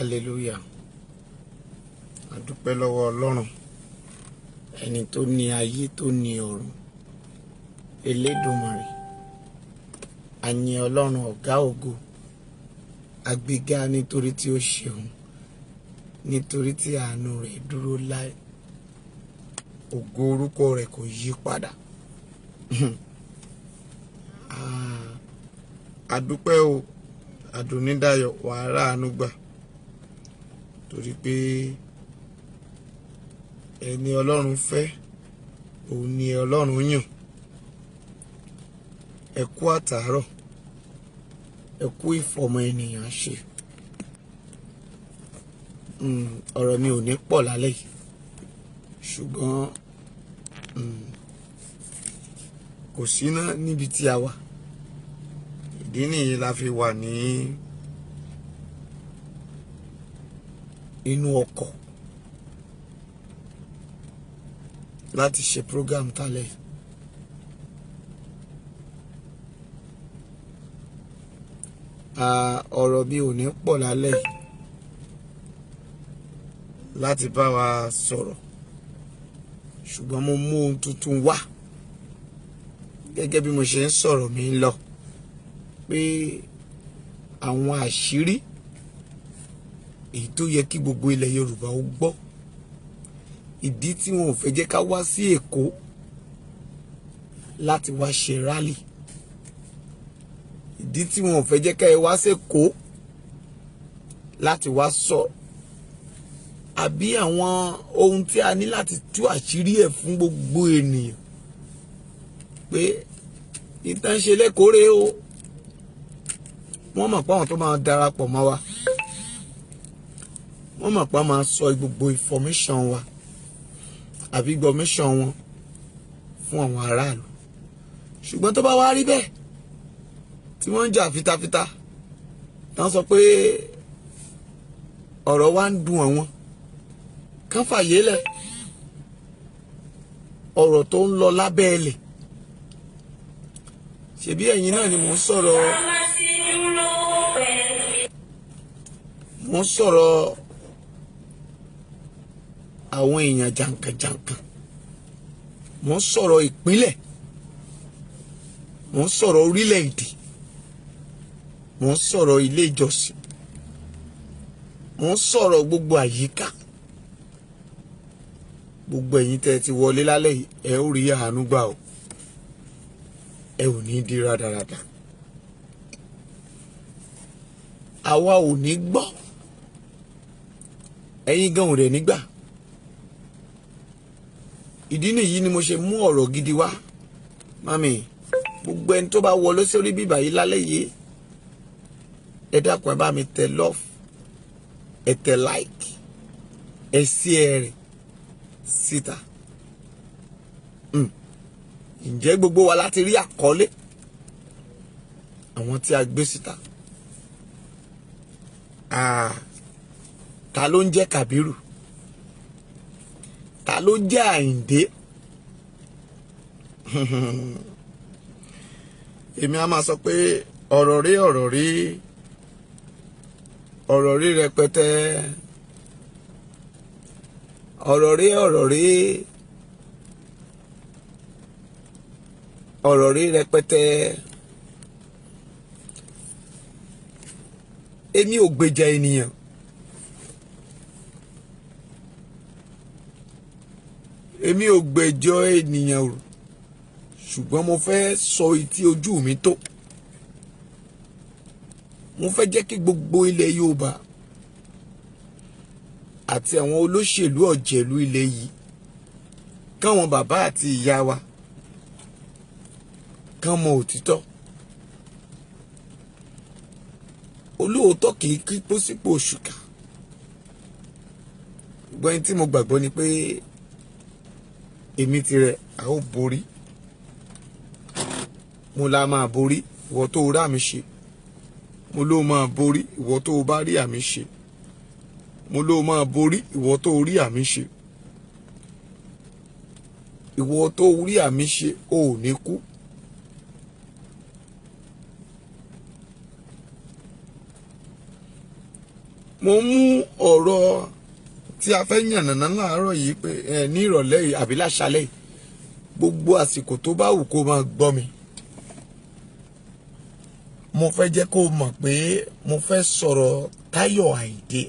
Hallelujah. A dúpẹ́ lọ́wọ́ Ọlọ́run, ẹni tó ní ayé tó ní ọ̀run, Elédùmarè. A yìn Ọlọ́run ọ̀gá ògo, a gbéga nítorí tí ó ṣeun, nítorí tí àánú rẹ̀ dúró láé. Ògo orúkọ rẹ̀ kò yí padà. A dúpẹ́ o, Àdùnnídayọ̀, wàá ráàánú gbà, torí pé ẹni Ọlọ́run fẹ́, òun ni Ọlọ́run yàn. Ẹ kú àtàárọ̀, ẹ kú ìfọmọ ènìyàn ṣe. Ọ̀rọ̀ mi ò ní pọ̀ lálẹ́ yìí, ṣùgbọ́n kò síná níbi tí a wà. Ìdí nìyí la fi wà ní inú ọkọ̀ láti ṣe program tálẹ̀ yìí. Ọ̀rọ̀ mi ò ní pọ̀ lálẹ́ yìí láti bá wa sọ̀rọ̀, ṣùgbọ́n mo mú ohun tuntun wá gẹ́gẹ́ bí mo ṣe ń sọ̀rọ̀ mi lọ, pé àwọn àṣírí èyí tó yẹ kí gbogbo ilẹ̀ Yorùbá ó gbọ́, ìdí tí wọn ò fẹ́ jẹ́ ká wá sí Èkó láti wá ṣe rally, ìdí tí wọn ò fẹ́ jẹ́ ká ẹ wá sí Èkó láti wá sọ, àbí àwọn ohun tí a ní láti tú àṣírí ẹ̀ fún gbogbo ènìyàn pé ìtàn ṣe lẹ́kọ̀ọ́rẹ́ o. Wọ́n mọ̀ pé àwọn tó máa darapọ̀ mọ́ wa, wọ́n mọ̀ pé wọ́n máa sọ gbogbo information wa àbí information wọn fún àwọn aráàlú. Ṣùgbọ́n tó bá wá rí bẹ́ẹ̀ tí wọ́n ń jà fitafita, tán sọ pé ọ̀rọ̀ wa ń dùn àwọn, kán fàyè lẹ̀. Ọ̀rọ̀ tó ń lọ lábẹ́ ẹlẹ̀, ṣebí ẹ̀yin náà ni mò ń sọ̀rọ̀, mò ń sọ̀rọ̀ àwọn èèyàn jàǹkànjàǹkàn, mò ń sọ̀rọ̀ ìpínlẹ̀, mò ń sọ̀rọ̀ orílẹ̀-èdè, mò ń sọ̀rọ̀ ilé ìjọsìn, mò ń sọ̀rọ̀ gbogbo àyíká. Gbogbo ẹ̀yin tẹ́ ti wọlé lálẹ́ yìí, ẹ ó rí àánú gbà o, ẹ ò ní di rádaràdà. Àwa ò ní gbọ́, ẹ̀yin gan ò rẹ̀ nígbà. Ìdí nìyí ni mo ṣe mú ọ̀rọ̀ gidi wá. Mami, gbogbo ẹni tó bá wọlé sórí bíbà yìí lálẹ́ yìí, ẹ dákun, ẹ bá mi tẹ love, ẹ tẹ like, ẹ sí ẹ rìn síta. Ǹjẹ́ gbogbo wa láti rí àkọlé àwọn tí a gbé síta? Ta ló ń jẹ́ Kàbírù? Ta ló ń jẹ́ Àyìndé? Èmi a máa sọ pé ọ̀rọ̀ rí, ọ̀rọ̀ rí, ọ̀rọ̀ rí rẹpẹtẹ, ọ̀rọ̀ rí, ọ̀rọ̀ rí, ọ̀rọ̀ rí rẹpẹtẹ. Èmi ò gbèjà ènìyàn, èmi ò gbèjọ ènìyàn o, ṣùgbọ́n mo fẹ́ sọ etí ojú mi tó. Mo fẹ́ jẹ́ kí gbogbo ilẹ̀ Yorùbá àti àwọn olóṣèlú ọ̀jẹ̀lú ilẹ̀ yìí, káwọn bàbá àti ìyá wa kán mọ òtítọ́. Olóòótọ́ kì í kí pósípò òṣùkà. Gbogbo ẹni tí mo gbàgbọ́ ni pé èmi tirẹ̀ a ó borí. Mo la máa borí, ìwọ tó rà mí ṣe. Mo ló máa borí, ìwọ tó bá rí àmì ṣe. Mo ló máa borí, ìwọ tó rí àmì ṣe. Ìwọ tó rí àmì ṣe, ò ní kú. Mo mú ọ̀rọ̀ tí a fẹ́ yànnàná láàárọ̀ yìí pé ẹ ní ìrọ̀lẹ́ yìí àbí láṣálẹ́ yìí, gbogbo àsìkò tó bá wù kó máa gbọ́ mi, mo fẹ́ jẹ́ kó mọ̀ pé mo fẹ́ sọ̀rọ̀ Táyọ̀ Àyìndé.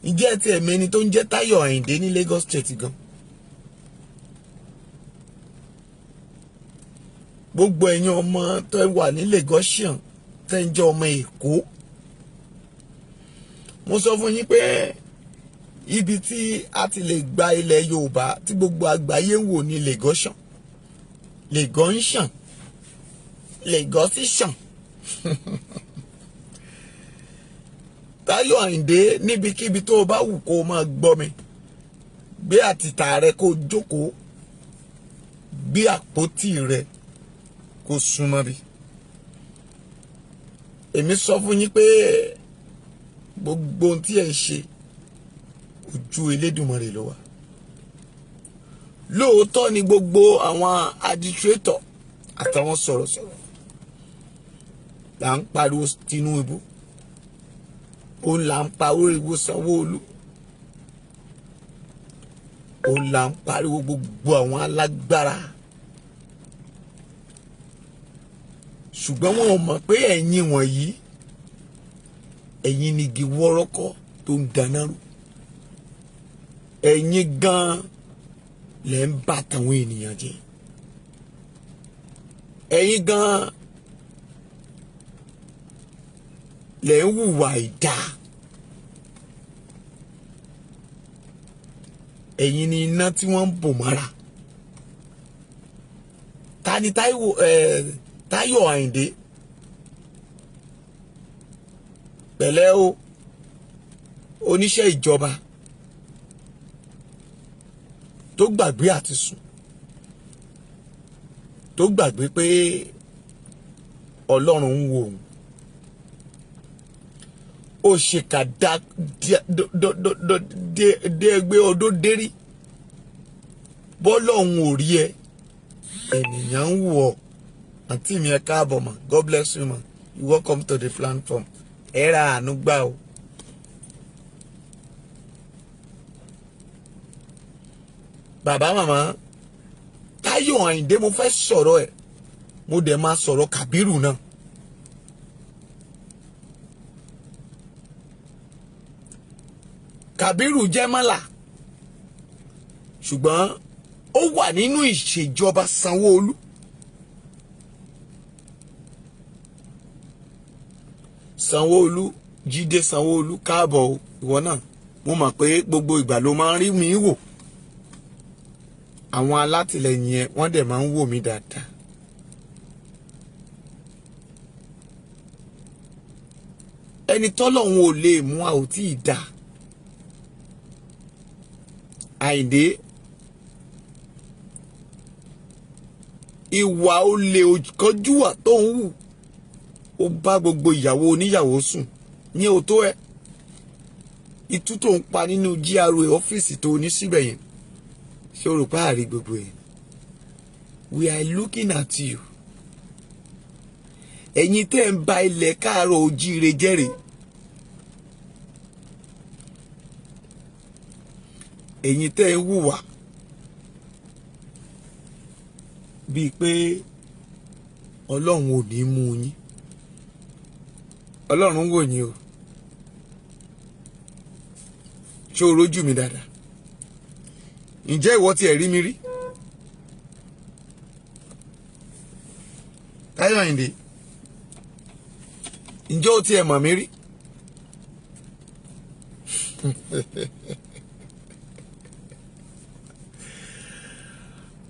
Ǹjẹ́ ẹ ti ẹ̀mí ẹni tó ń jẹ́ Táyọ̀ Àyìndé ní Lagos State gan? Gbogbo ẹ̀yin ọmọ tó wà ní Lagosian tẹ́ ń jẹ́ ọmọ Èkó, mo sọ fún yín pé ibi tí a ti lè gba ilẹ̀ Yorùbá tí gbogbo àgbáyé ń wò ní Lagosian, Lagosian, Lagosian. Táyọ̀ Àyìndé, níbikíbi tó o bá wù kó o máa gbọ́ mi, gbé àtìtà rẹ kó o jókòó, gbé àpótí rẹ kó o súnmọ́ bí. Èmi sọ fún yín pé gbogbo ohun tí ẹ ń ṣe, ojú Elédùmarè ló wà. Lóòótọ́ ni gbogbo àwọn administrator àtàwọn sọ̀rọ̀sọ̀rọ̀ là ń pariwo Tinubu, òun là ń pariwo Sanwó-Olú, òun là ń pariwo gbogbo àwọn alágbára, ṣùgbọ́n wọn ò mọ̀ pé ẹ̀yin wọ̀nyí, ẹ̀yin ni igi wọ́rọ́kọ́ tó ń dáná rú. Ẹ̀yin gan-an lẹ̀ ń bà tàwọn ènìyàn jẹ́. Ẹ̀yin gan-an lẹ̀ ń hùwà ìdá. Ẹ̀yin ni iná tí wọ́n ń bò mọ́ra. Ta ni Táyọ̀ Àyìndé? Pẹ̀lẹ́ o, oníṣẹ́ ìjọba tó gbàgbé àti sùn, tó gbàgbé pé Ọlọ́run ń wo òun. Ó ṣèkà dé ẹgbẹ́ ọdún dérí, bọ́lọ́hún ò rí ẹ, ènìyàn ń wù ọ́. Àǹtí mi, ẹ káàbọ̀ mà. God bless you ma, you welcome to the platform. Ẹ ra àánú gbà o. Bàbá màmá Táyọ̀ Àyìndé, mo fẹ́ sọ̀rọ̀ ẹ̀, mo dẹ̀ máa sọ̀rọ̀ Kàbírù náà. Kàbírù jẹ́ mọ́là, ṣùgbọ́n ó wà nínú ìṣèjọba Sanwó-Olú. Sanwó-Olú, Jídé Sanwó-Olú, káàbọ̀ o, ìwọ náà mo mọ̀ pé gbogbo ìgbà ló máa ń rí mi wò. Àwọn alátìlẹyìn yẹn wọ́n dẹ̀ máa ń wò mí dáadáa. Ẹni tọ́lọ́hun ò lè mú a ò tí ì dá. Àyìndé, ìwà olè òkánjúwà tó ń wù, ó bá gbogbo ìyàwó oníyàwó sùn ní òótọ́ ẹ. Itú tó ń pa nínú GRA ọ́fíìsì tó ní síbẹ̀ yẹn, ṣé o rò pé àárí gbogbo yẹn? We are looking at you. Ẹ̀yin tẹ́ ń ba ilẹ̀ káàárọ̀ ojíire jẹ́rìí. Ẹ̀yin tẹ́ ń hùwà bíi pé Ọlọ́run ò ní mú yín. Ọlọ́run ń wò yín o. Ṣé o rójú mi dáadáa? Ǹjẹ́ ìwọ tiẹ̀ rí mi rí? Táyọ̀ Àyìndé, ǹjẹ́ o tiẹ̀ mọ̀ mí rí?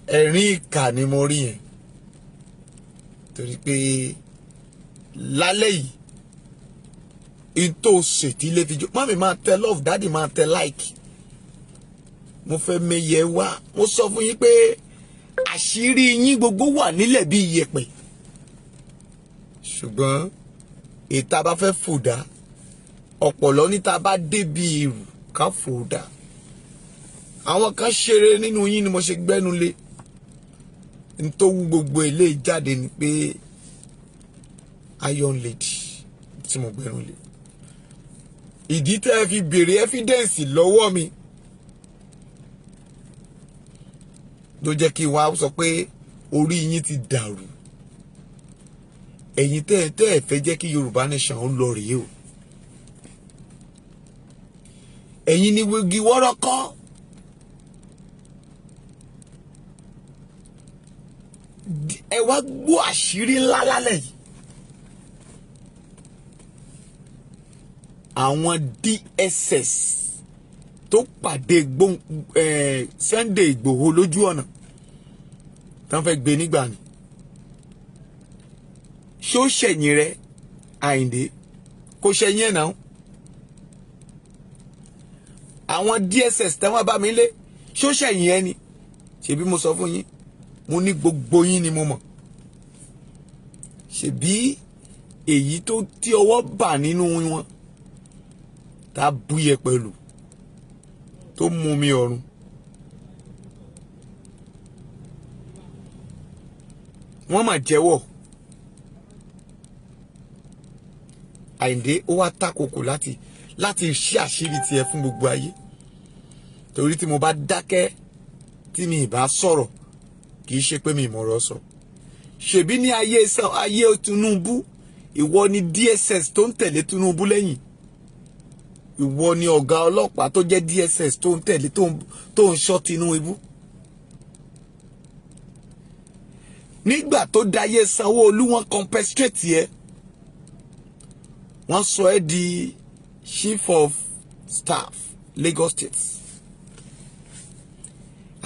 Ẹ̀rín ìkà ni mo rí yẹn, torí pé lálẹ́ yìí ìtò ṣètìlẹ́ fi jó. Mọ́mí máa tẹ love, daddy máa tẹ like. Mo fẹ́ mẹyẹ wá. Mo sọ fún yín pé àṣírí yín gbogbo wà nílẹ̀ bí iyẹ̀pẹ̀, ṣùgbọ́n ìta bá fẹ́ fòdà ọ̀pọ̀lọ́ níta bá débi ìrù ká fòdà. Àwọn kan ṣeré nínú yín ni mo ṣe gbẹ́nu lé. N tó wú gbogbo eléyìí jáde ni pé Iron Lady, tí mo gbẹnu lé. Ìdí tẹ́ ẹ fi béèrè evidence lọ́wọ́ mi ló jẹ́ kí n wá sọ pé orí yín ti dàrú. Ẹ̀yin tẹ́ ẹ fẹ́ jẹ́ kí Yorùbá Nation ó lọ rèé o. Ẹ̀yin ni wigi wọ́rọ́kọ́. Ẹ wá gbọ́ àṣírí ńlá lálẹ́ yìí. Àwọn DSS tó pàdé Sunday Ìgbòho lójú ọ̀nà tán fẹ́ gbé nígbà ni, ṣé ó ṣẹ̀yìn rẹ, Àyìndé? Kò ṣẹ̀yìn ẹ̀ náà. Àwọn DSS tẹ́wọ́n bá mi lé, ṣó ṣẹ̀yìn ẹ ni? Ṣebí mo sọ fún yín, mo ní gbogbo yín ni mo mọ̀. Ṣebí èyí tó tí ọwọ́ bà nínú wọn tá a búyẹ pẹ̀lú tó mú mi ọ̀run. Wọ́n mà jẹ́wọ́. Àyìndé, ó wá takòkò láti ṣí àṣírí tiẹ̀ fún gbogbo ayé, torí tí mo bá dákẹ́, tí mi ì bá sọ̀rọ̀, kì í ṣe pé mi ìmọ̀ràn sọ. Ṣèbí ní ayé ayé Tinubu, ìwọ ni DSS tó ń tẹ̀lé Tinubu lẹ́yìn. Ìwọ ni ọ̀gá ọlọ́pàá tó jẹ́ DSS tó ń tẹ̀lé, tó ń ṣọ́ Tinubu. Nígbà tó dáyé Sanwó-Olú, wọ́n compensate ẹ, wọ́n sọ ẹ́ di chief of staff Lagos State.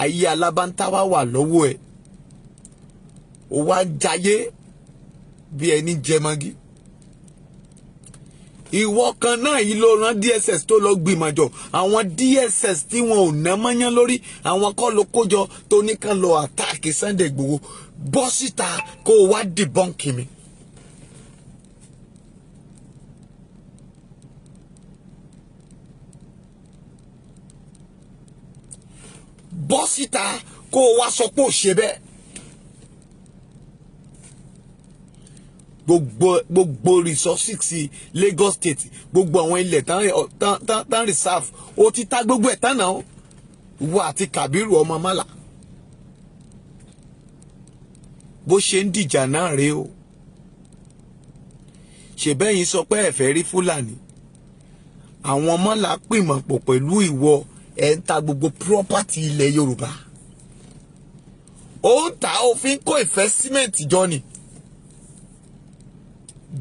Ayé alábántáwá wà lọ́wọ́ ẹ̀, ó wá jayé bí ẹni jẹmọ́gí. Ìwọ kan náà yìí ló rán DSS tó lọ gbìmọ̀jọ. Àwọn DSS tí wọn ò ná mọ́yán lórí, àwọn kọ́ ló kójọ tó ní kán lọ attack Sunday Igboho. Bọ́ síta kó o wá debunk mi. Bọ́ síta kó o wá sọ pé ò ṣe bẹ́ẹ̀. Gbogbo resources Lagos State, gbogbo àwọn ilẹ̀ tán reserve, ó ti ta gbogbo ẹ̀ tán náà, wọ àti Kabiru ọmọ mọ́là. Bó ṣe ń dìjà náà rèé o. Ṣèbẹ́yìn sọ pé ẹ fẹ́ rí Fúlàní, àwọn mọ́là pìmọ̀ pọ̀ pẹ̀lú ìwọ, ẹ̀ ń ta gbogbo property ilẹ̀ Yorùbá. Ó ń ta òfin kó investment jọ ni.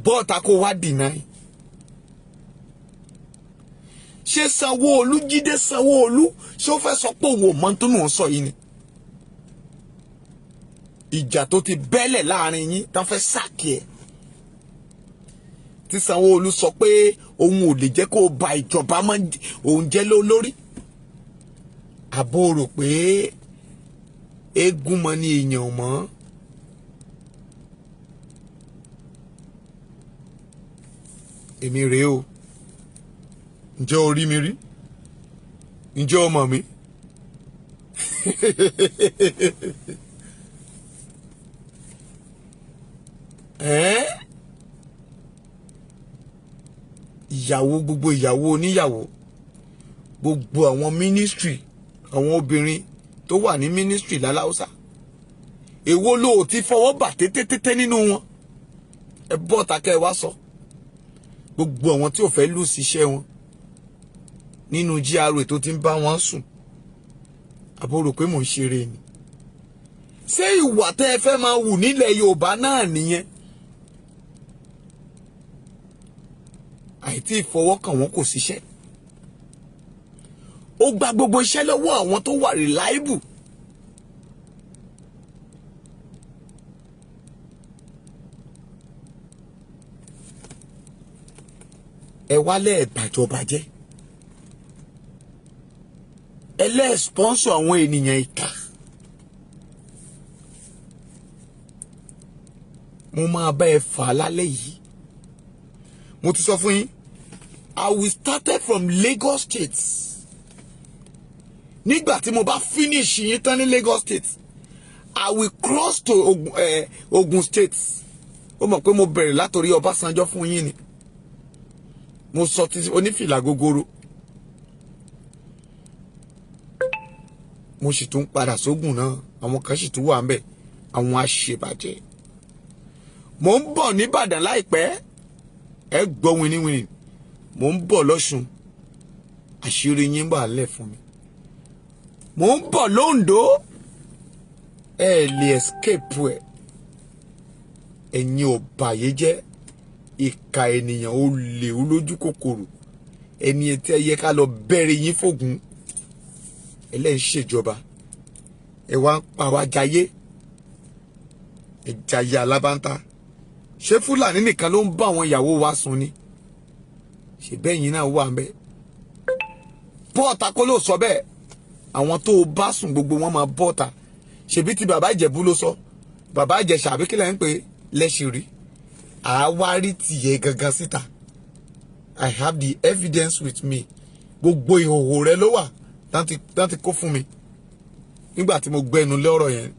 Bọ́ọ̀ta kó wá deny. Ṣé Sanwó-Olú, Jídé Sanwó-Olú, ṣé ó fẹ́ sọ pé òun ò mọ tó nù ń sọ yìí ni? Ìjà tó ti bẹ́lẹ̀ láàrin yín tán fẹ́ sack ẹ̀, tí Sanwó-Olú sọ pé òun ò lè jẹ́ kó o ba ìjọba mọ́ òun jẹ́ lórí. Àbó rò pé eégún mọ ni èèyàn mọ́. Èmi rèé o. Ǹjẹ́ o rí mi rí? Ǹjẹ́ o mọ̀ mí? Ẹ́n? Ìyàwó, gbogbo ìyàwó oníyàwó, gbogbo àwọn ministry, àwọn obìnrin tó wà ní ministry láláùsà, èwo ló ò ti fọwọ́ bà tététété nínú wọn? Ẹ bọ́ ta kẹ́ ẹ wá sọ. Gbogbo àwọn tí ò fẹ́ lù síṣẹ́ wọn nínú GRA tó ti ń bá wọn sùn, àbó rò pé mò ń ṣeré ni? Ṣé ìwà tẹ́ ẹ fẹ́ máa wù nílẹ̀ Yorùbá náà nìyẹn? Àìtí ìfọwọ́kàn wọn kò ṣiṣẹ́. Ó gba gbogbo iṣẹ́ lọ́wọ́ àwọn tó wà reliable. Ẹ wálẹ̀ bàjọba jẹ́, ẹ sponsor àwọn ènìyàn ìkà. Mo máa bá ẹ fà á lálẹ́ yìí. Mo ti sọ fún yín, I will started from Lagos State. Nígbà tí mo bá finish yín tán ní Lagos State, I will cross to Ogun State. Ó mọ̀ pé mo bẹ̀rẹ̀ látòrí Ọbásanjọ́ fún yín ni. Mo sọ ti onífìlà gogoro, mo sì tún padà sógun náà. Àwọn kan sì tún wà ńbẹ̀, àwọn àṣebàjẹ́. Mo ń bọ̀ nìbàdàn láìpẹ́, ẹ gbọ́ winiwini. Mo ń bọ̀ lọ́ṣun, àṣírí yín wà lẹ̀ fún mi. Mo ń bọ̀ lóńdó, ẹ lè escape ẹ. Ẹ̀yin ò bàyé jẹ́, ìkà ènìyàn, olè, olójú kòkòrò, ẹni tí ẹ yẹ ká lọ bẹ̀rẹ̀ yín fògùn. Ẹlẹ́yìn ṣèjọba, ẹ wá ń pa wá jayé, ẹ jayé alábántá. Ṣé Fúlàní nìkan ló ń bá àwọn ìyàwó wa sùn ni? Ṣe bẹ́ẹ̀ yín náà wà ń bẹ́ẹ̀ bọ́ọ̀ta kó ló sọ bẹ́ẹ̀. Àwọn tó o bá sùn, gbogbo wọn máa bọ́ọ̀ta. Ṣebí ti bàbá Ìjẹ̀bú ló sọ, bàbá Ìjẹ̀ṣà, àbí kílẹ̀ ń pè lẹ́sìn rí àwárí tìyẹ gangan síta. I have the evidence with me. Gbogbo ìhòòhò rẹ ló wà tán ti kó fún mi nígbà tí mo gbẹnu lé ọ̀rọ̀ yẹn.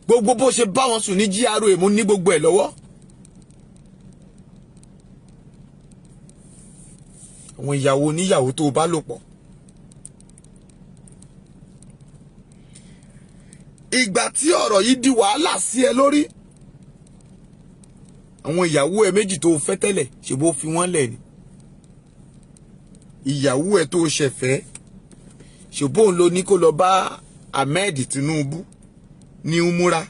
Gbogbo bó ṣe bá wọn sùn ní GRA, mo ní gbogbo ẹ̀ lọ́wọ́. Àwọn ìyàwó oníyàwó tó o bá lò pọ̀. Ìgbà tí ọ̀rọ̀ yìí di wàhálà sí ẹ lórí, àwọn ìyàwó ẹ méjì tó o fẹ́ tẹ́lẹ̀, ṣe bó fi wọ́n lẹ̀ ni? Ìyàwó ẹ tó o ṣẹ̀fẹ́, ṣe bóun ló ní kó lọ bá Ahmed Tinubu ní umura,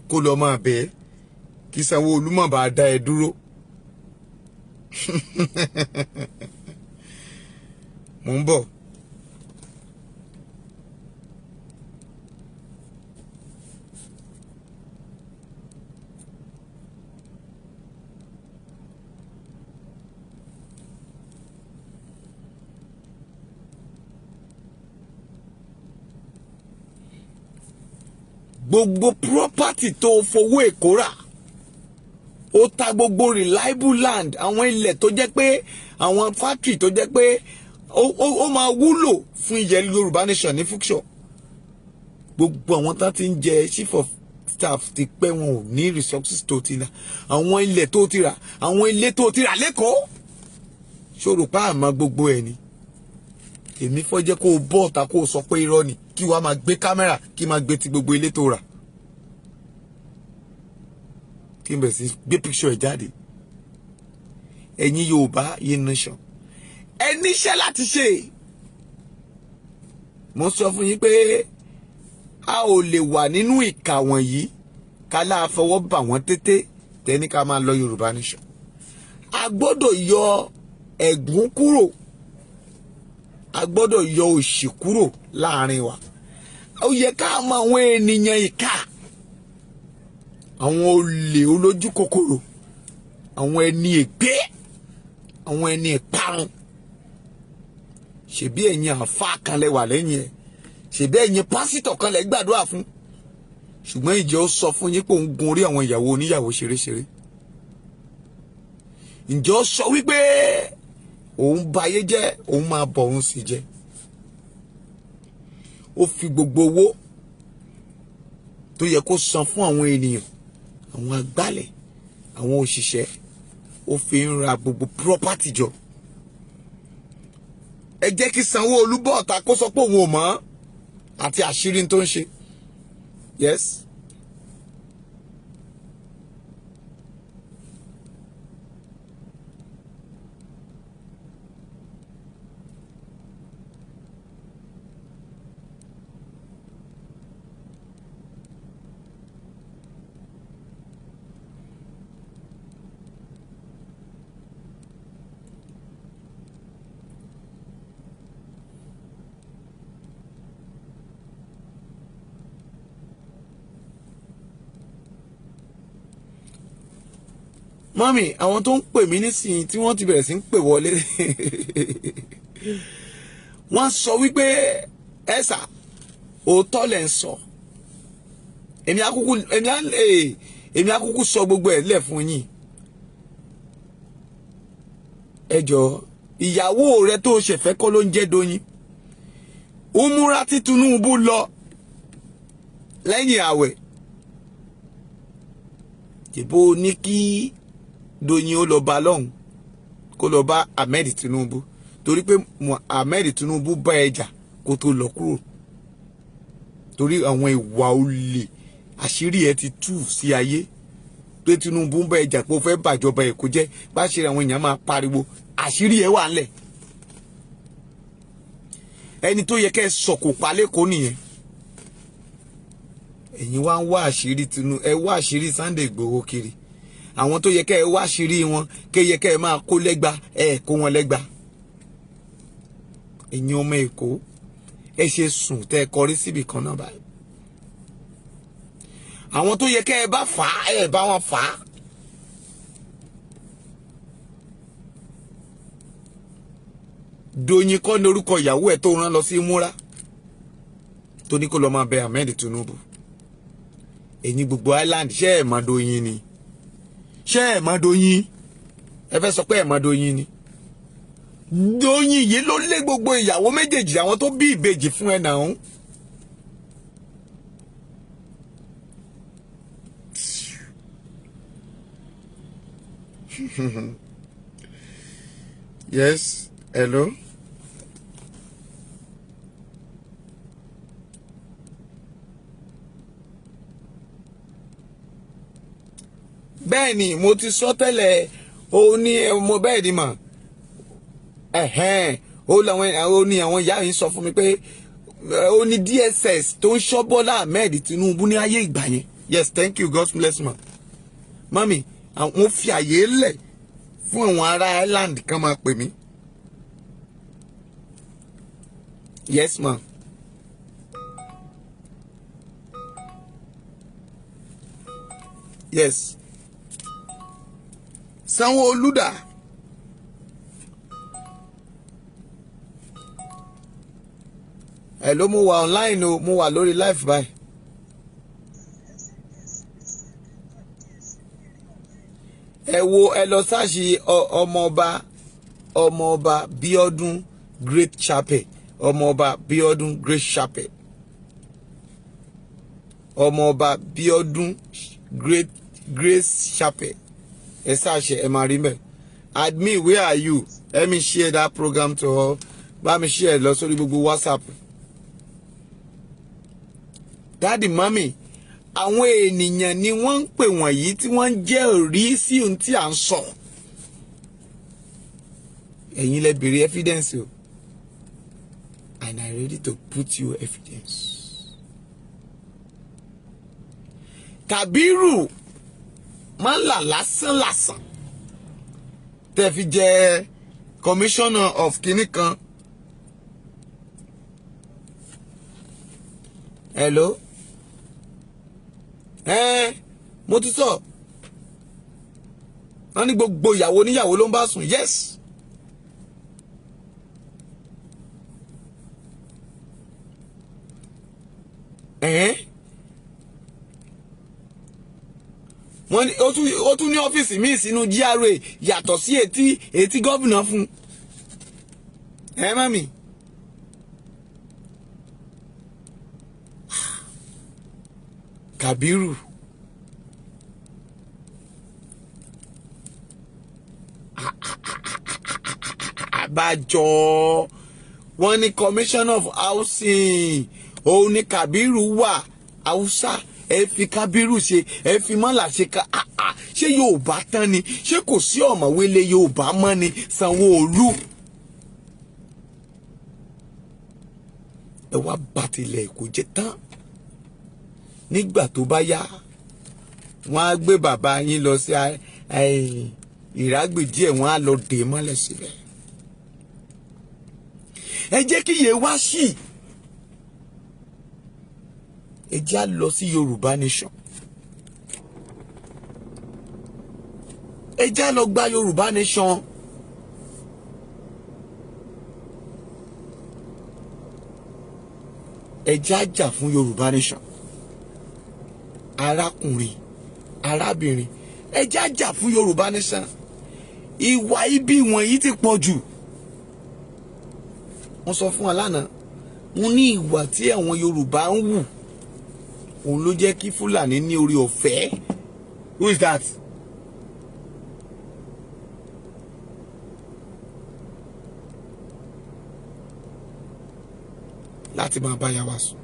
kó lọ máa bẹ́ẹ̀ kí Sanwó-Olú má bàa dá ẹ dúró? Mò ń bọ̀. Gbogbo property tó fowó Èkó rà, ó ta gbogbo reliable land, àwọn ilẹ̀ tó jẹ́ pé àwọn factory tó jẹ́ pé ó máa wúlò fún ilẹ̀ Yorùbá nation ní future. Gbogbo àwọn tá ti ń jẹ chief of staff ti pẹ́, wọn ò ní resources tó ti rà, àwọn ilẹ̀ tó ti rà, àwọn ilé tó ti rà lẹ́kọ̀ọ́. Ṣòro pa àmọ́ gbogbo ẹ̀ ni èmi fọ́ jẹ́ kó o bọ́ ọ̀tá, kó o sọ pé irọ́ ni, kí wàá máa gbé kámẹ́rà, kí máa gbé ti gbogbo ilé tó rà, kí n bẹ̀rẹ̀ sí gbé picture ẹ̀ jáde. Ẹ̀yin Yorùbá yìí nation, ẹ níṣẹ́ láti ṣe. Mo sọ fún yín pé a ò lè wà nínú ìkà wọ̀nyí ká láà fọwọ́ bà wọ́n tètè tẹ́ni ká máa lọ Yorùbá nation. A gbọ́dọ̀ yọ ẹ̀gún kúrò, a gbọ́dọ̀ yọ òṣì kúrò láàrin wa. Ó yẹ ká mọ àwọn ènìyàn ìkà, àwọn olè, olójú kòkòrò, àwọn ẹni ègbé, àwọn ẹni ìparun. Ṣebí ẹ̀yin àáfàá kan lẹ wà lẹ́yìn ẹ̀, ṣebí ẹ̀yin pásítọ̀ kan lẹ gbàdúrà fún. Ṣùgbọ́n ìjẹ́ ó sọ fún yín pé òun gun orí àwọn ìyàwó oníyàwó ṣeréṣeré? Ǹjẹ́ ó sọ wípé òun ba ayé jẹ́, òun máa bọ̀, òun sì jẹ́? Ó fi gbogbo owó tó yẹ kó san fún àwọn ènìyàn, àwọn agbálẹ̀, àwọn òṣìṣẹ́, ó fi ń ra gbogbo property jọ. Ẹ jẹ́ kí Sanwó-Olú bọ́ ọ̀tá, kó sọ pé òun ò mọ̀ àti àṣírí tó ń ṣe. Yes. Mummy, àwọn tó ń pè mí nísìnyí tí wọ́n ti bẹ̀rẹ̀ sí ń pè wọlé, wọ́n sọ wípé ẹ̀sà òótọ́ lẹ̀ ń sọ. Èmi akúkú sọ gbogbo ẹ̀ lẹ̀ fún yín. Ẹ jọ, ìyàwó rẹ tó ṣẹ̀fẹ́ kọ́ ló ń jẹ́ Doyin. Umura tí Tinubu lọ lẹ́yìn àwẹ̀, ìbò ní kí Doyin ó lọ bá lọ́hùn, kó lọ bá Ahmed Tinubu, torí pé Ahmed Tinubu bá ẹ jà kó tó lọ kúrò, torí àwọn ìwà olè, àṣírí ẹ ti tú sí ayé pé Tinubu ń bá ẹ jà pé ó fẹ́ bàjọba Èkó jẹ́. Bá ṣe àwọn èèyàn máa pariwo, àṣírí ẹ wà ńlẹ̀. Ẹni tó yẹ kẹ́ ẹ sọ̀kò pa lẹ́kọ̀ọ́ nìyẹn. Ẹ̀yin wá ń wá àṣírí Tinubu, ẹ wá àṣírí Sunday Igboho kiri. Àwọn tó yẹ kẹ́ ẹ wá àṣírí wọn, kẹ́ yẹ kẹ́ ẹ máa kó lẹ́gba, ẹ kó wọn lẹ́gba. Ẹ̀yin ọmọ Èkó, ẹ ṣe sùn tẹ́ ẹ kọrí síbì kan náà báyìí. Àwọn tó yẹ kẹ́ ẹ bá fà á, ẹ bá wọn fà á. Doyin kọ́ ní orúkọ ìyàwó ẹ̀ tó rán lọ sí múra, tó ní kó lọ́ọ́ máa bẹ Ahmed Tinubu. Ẹ̀yin gbogbo island, ṣé ẹ̀ mọ̀ Doyin ni? Ṣé ẹ̀ mọ̀ Doyin? Ẹ fẹ́ sọ pé ẹ̀ mọ̀ Doyin ni? Doyin yìí ló lé gbogbo ìyàwó méjèèjì, àwọn tó bí ìbejì fún ẹ náà. Yes, hello. Bẹ́ẹ̀ ni mo ti sọ tẹ́lẹ̀, ó ní mo bẹ́ẹ̀ ni mà ẹ̀hẹ́n, ó làwọn, ó ní àwọn ìyá yìí sọ fún mi pé ó ní DSS tó ń ṣọ́ Bọ́lá Ahmed Tinubu ní ayé ìgbà yẹn. Yes, thank you, God bless ma. Mami, àwọn fi àyè lẹ̀ fún àwọn ará island kan máa pè mí. Yes ma. Yes, Sanwó-Olú dà? Ẹ ló mo wà online o, mo wà lórí live báyìí. Ẹ wo, ẹ lọ search Ọmọọba Bíọ́dún Great Chapel, Ọmọọba Bíọ́dún Great Chapel, Ọmọọba Bíọ́dún Great Grace Chapel. Ẹ search, ẹ máa rí mẹ́. Admin, where are you? Let me share that program to her. Bá mi share lọ sórí gbogbo WhatsApp. Daddy, mummy, àwọn ènìyàn ni wọ́n ń pè wọ̀nyí tí wọ́n ń jẹ́ òrí sí ohun tí à ń sọ. Ẹ̀yin lẹ béèrè evidence o, and I ready to put you evidence. Kàbírù máa ń là lásán lásán tẹ́ fi jẹ́ commissioner of kinní kan. Hello, ẹ mo ti sọ, wọ́n ní gbogbo ìyàwó oníyàwó ló ń bá sùn. Yes, ẹ̀hẹ́n, wọ́n ní ó tún ní ọ́fíìsì míì sínú GRA yàtọ̀ sí etí gómìnà fún ẹ mummy. Kàbírù, àbájọ wọ́n ní commissioner of housing, òun ní Kàbírù wà. Haúsá ẹ fi Kábírù ṣe, ẹ fi mọ́là ṣe. Ká ṣé Yorùbá tán ni? Ṣé kò sí ọ̀mọ̀wé lé Yorùbá mọ́ ni? Sanwó-Olú, ẹ wá bá tilẹ̀ Èkó jẹ́ tán. Nígbà tó bá yá, wọ́n á gbé bàbá yín lọ sí Ìrágbèjì ẹ̀, wọ́n á lọ dè mọ́lẹ̀ síbẹ̀. Ẹ jẹ́ kí iye wá sí, ẹ jẹ́ á lọ sí Yorùbá Nation. Ẹ jẹ́ á lọ gba Yorùbá Nation. Ẹ jẹ́ á jà fún Yorùbá Nation. Arákùnrin, arábìnrin, ẹ jẹ́ á jà fún Yorùbá Nation. Ìwà ibi wọ̀nyí ti pọ̀ jù. Wọ́n sọ fún wa lánàá, wọ́n ní ìwà tí àwọn Yorùbá ń wù, òun ló jẹ́ kí Fúlàní ní orí ọ̀fẹ́. Who is that? Láti máa bá yà wá sùn.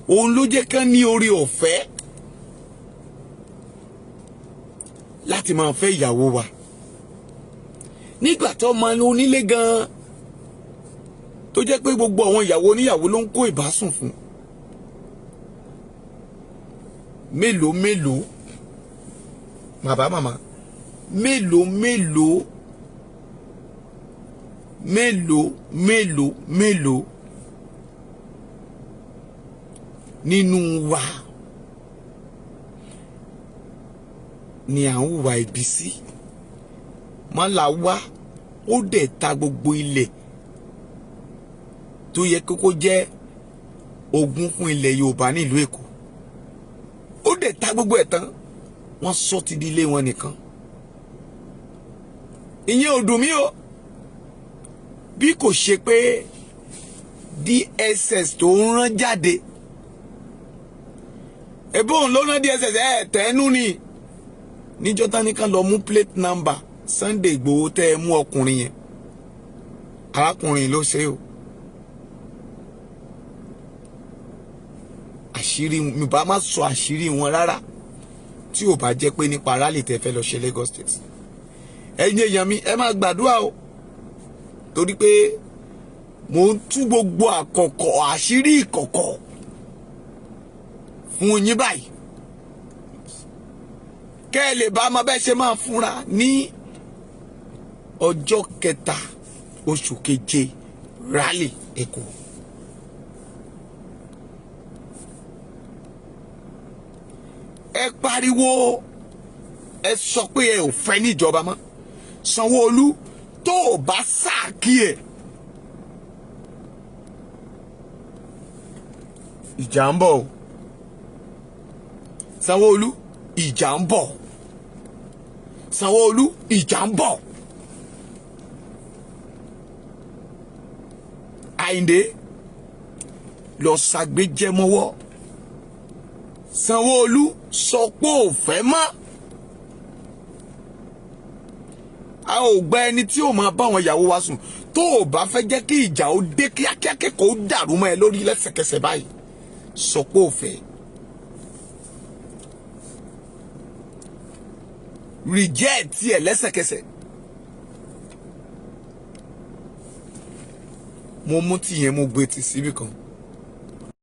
Òun ló jẹ́ kán ní orí ọ̀fẹ́ láti máa fẹ́ ìyàwó wa nígbà tó máa ń onílé gan-an, tó jẹ́ pé gbogbo àwọn ìyàwó oníyàwó ló ń kó ìbásùn fún. Mélòó mélòó, bàbá, màmá, mélòó mélòó, mélòó mélòó mélòó nínú wa ni à ń hùwà ibi sí? Mọ́là wá, ó dẹ̀ ta gbogbo ilẹ̀ tó yẹ kókó jẹ́ ogún fún ilẹ̀ Yorùbá nílùú Èkó. Ó dẹ̀ ta gbogbo ẹ̀ tán, wọ́n sọ ti di ilé wọn nìkan. Ìyẹn ò dùn mí o, bí kò ṣe pé DSS tó ń rán jáde, ẹbí òun ló rán DSS ẹ tẹ́nu ni. Níjọ́ tán ní ká lọ mú plate number Sunday Igboho tẹ́ ẹ mú ọkùnrin yẹn, arákùnrin ló ṣe o. Àṣírí mi bá má sọ àṣírí wọn rárá, tí ò bá jẹ́ pé nípa rally tẹ́ fẹ́ lọ ṣe Lagos State. Ẹ̀yin èèyàn mi, ẹ máa gbàdúrà o, torí pé mò ń tú gbogbo àkọ́kọ́ àṣírí ìkọ̀kọ̀ fún yín báyìí, kẹ́ ẹ lè bá ọmọ bẹ́ẹ̀ ṣe máa fúnra ní ọjọ́ 3 oṣù keje, rally Èkó. Ẹ pariwo, ẹ sọ pé ẹ ò fẹ́ níjọba mọ́. Sanwó-Olú, tó o bá sack ẹ̀, ìjà ń bọ̀ o. Sanwó-Olú, ìjà ń bọ̀. Sanwó-Olú, ìjà ń bọ̀. Àyìndé lọ ṣàgbéjẹmọ́wọ́. Sanwó-Olú, sọ pé ò fẹ́ mọ́. A ò gba ẹni tí ò máa bá àwọn ìyàwó wa sùn. Tó o bá fẹ́ jẹ́ kí ìjà ó dé kíákíá, kẹ́kọ̀ọ́ ó dàrú mọ́ ẹ lórí lẹ́sẹ̀kẹsẹ̀ báyìí, sọ pé ò fẹ́. Reject ẹ lẹ́sẹ̀kẹsẹ̀. Mo mú tìyẹn, mo gbé tì síbì kan.